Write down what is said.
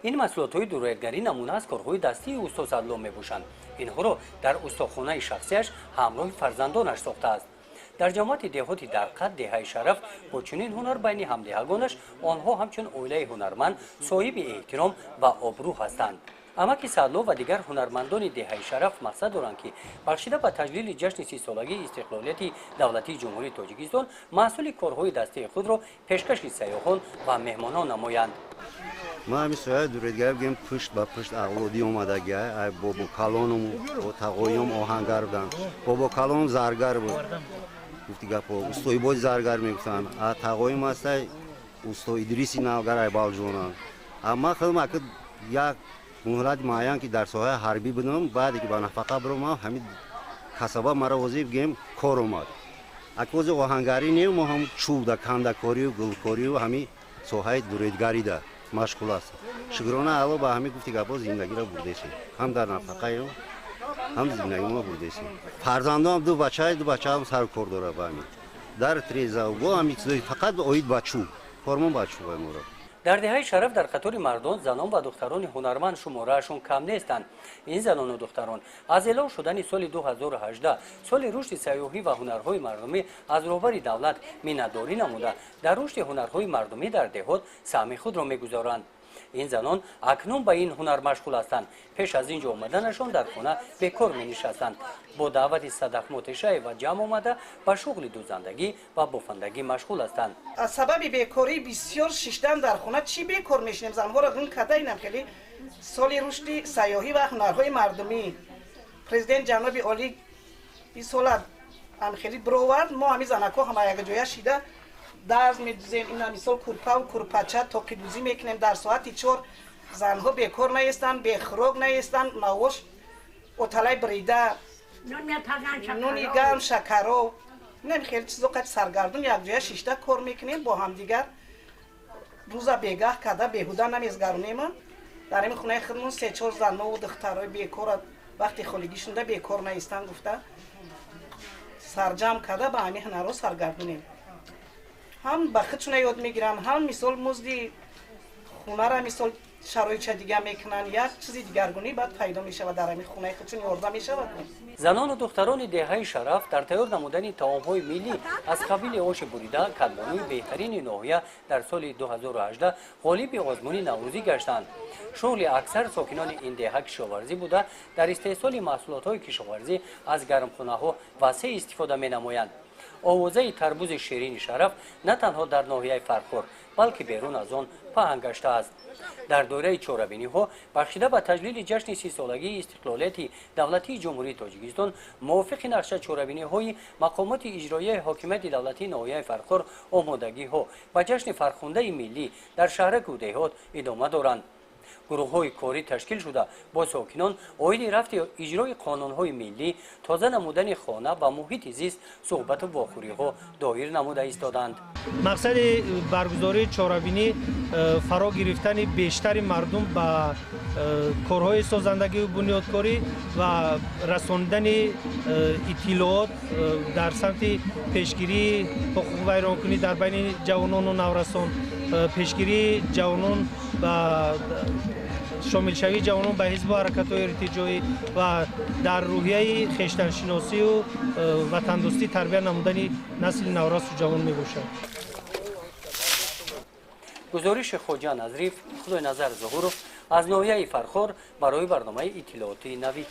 Ин маҳсулотҳои дуредгарӣ намуна аз корҳои дастии усто Садло мебошанд. Инҳоро дар устохонаи шахсияш ҳамроҳи фарзандонаш сохтааст. Дар ҷамоати деҳоти Дарқад, деҳаи Шараф, бо чунин ҳунар байни ҳамдеҳагонаш онҳо ҳамчун оилаи ҳунарманд соҳиби эҳтиром ва обрӯ ҳастанд. Амаки Садло ва дигар ҳунармандони деҳаи Шараф мақсад доранд, ки бахшида ба таҷлили ҷашни 30-солагии истиқлолияти давлатии Ҷумҳурии Тоҷикистон маҳсули корҳои дастии худро пешкаши сайёҳон ва меҳмонон намоянд. Ма ҳами соҳаи дуредгарӣ бигем, пушт ба пушт авлодӣ омадагӣ. Ай бобо калонум, бо тағоём оҳангар буданд. Бобо калонум заргар буд, гуфти гапо, устои бози заргар мегуфтанд. А тағоим ҳастай, усто Идриси Навгар, ай Балҷона. А ма худам ака як муҳлати муайян ки дар соҳаи ҳарбӣ будам, баъде ки ба нафақа биромам, ҳамин касаба мара ҳозир бигем кор омад. Ака ҳозир оҳангарӣ не, мо ҳам чӯбда кандакорию гулкорию ҳамин соҳаи дуредгарида машғул ҳастем. Шукрона Алло, ба ҳамин, гуфти гапо, зиндагиро бурдесем, ҳам дар нафақаем, ҳам зиндагимо бурдесем. Фарзандоам ду бача, ду бачаам сару кор дора ба ҳамин дар трезавго, ҳамин чизои фақат оид ба чӯб, кормон ба чӯб моро. Дар деҳаи Шараф дар қатори мардон занон ва духтарони ҳунарманд шумораашон кам нестанд. Ин занону духтарон аз эълон шудани соли 2018 соли рушди сайёҳӣ ва ҳунарҳои мардумӣ аз роҳбари давлат миннатдорӣ намуда, дар рушди ҳунарҳои мардумӣ дар деҳот саҳми худро мегузоранд. Ин занон акнун ба ин ҳунар машғул ҳастанд. Пеш аз ин ҷо омаданашон дар хона бекор менишастанд. Бо даъвати Садаф Мотешаева ҷамъ омада, ба шуғли дӯзандагӣ ва бофандагӣ машғул ҳастанд. Аз сабаби бекорӣ, бисёр шиштан дар хона, чӣ бекор мешинем, занҳоро ғун карда, инам хеле соли рушди сайёҳӣ ва ҳунарҳои мардумӣ президент ҷаноби олӣ ин сола ам хеле бировард. Мо ҳами занакҳо ҳама якҷоя шида дарз медузем. Ина мисол курпаву курпача, тоқидӯзӣ мекунем. Дар соати 4 занҳо бекор наестанд, бехӯрок наестанд. Мавош оталай бирида, нони гарм, шакаро, инам хеле чизо қад саргардун якҷоя шишта кор мекунем бо ҳамдигар. Рӯза бегаҳ карда беҳуда намезгаронема. Дар ин хонаи худмон се чор занову духтарои бекора вақти холигӣ шунда бекор наистанд гуфта, сарҷамъ карда, ба ҳамин ҳунарҳо саргардунем. Ҳам ба худшона ёд мегиранд, ҳам мисол музди хонара, мисол шароитша дига мекунанд, як чизи дигаргунӣ баъд пайдо мешавад, дар ҳамин хонаи худшон ёрдам мешавад. Занону духтарони деҳаи Шараф дар тайёр намудани таомҳои миллӣ аз қабили оши бурида кадбонуи беҳтарини ноҳия дар соли 2018 ғолиби озмуни наврӯзӣ гаштанд. Шуғли аксар сокинони ин деҳа кишоварзӣ буда, дар истеҳсоли маҳсулотҳои кишоварзӣ аз гармхонаҳо васеъ истифода менамоянд. Овозаи тарбузи ширини Шараф на танҳо дар ноҳияи Фархор, балки берун аз он паҳн гаштааст. Дар доираи чорабиниҳо бахшида ба таҷлили ҷашни 30-солагии истиқлолияти давлатии Ҷумҳурии Тоҷикистон мувофиқи нақша чорабиниҳои мақомоти иҷроияи ҳокимияти давлатии ноҳияи Фархор омодагиҳо ба ҷашни фархундаи миллӣ дар шаҳраку деҳот идома доранд. Гурӯҳҳои корӣ ташкил шуда, бо сокинон оиди рафти иҷрои қонунҳои миллӣ, тоза намудани хона ва муҳити зист суҳбату вохӯриҳо доир намуда истоданд. Мақсади баргузории чорабинӣ фаро гирифтани бештари мардум ба корҳои созандагию бунёдкорӣ ва расонидани иттилоот дар самти пешгирии ҳуқуқвайронкунӣ дар байни ҷавонону наврасон, пешгирии ҷавонон ба шомилшавии ҷавонон ба ҳизбу ҳаракатҳои иртиҷоӣ ва дар рӯҳияи хештаншиносию ватандӯстӣ тарбия намудани насли наврасу ҷавон мебошад. Гузориши Хоҷа Назриф, Худойназар Зуҳуров аз ноҳияи Фархор барои барномаи иттилоотии Навид.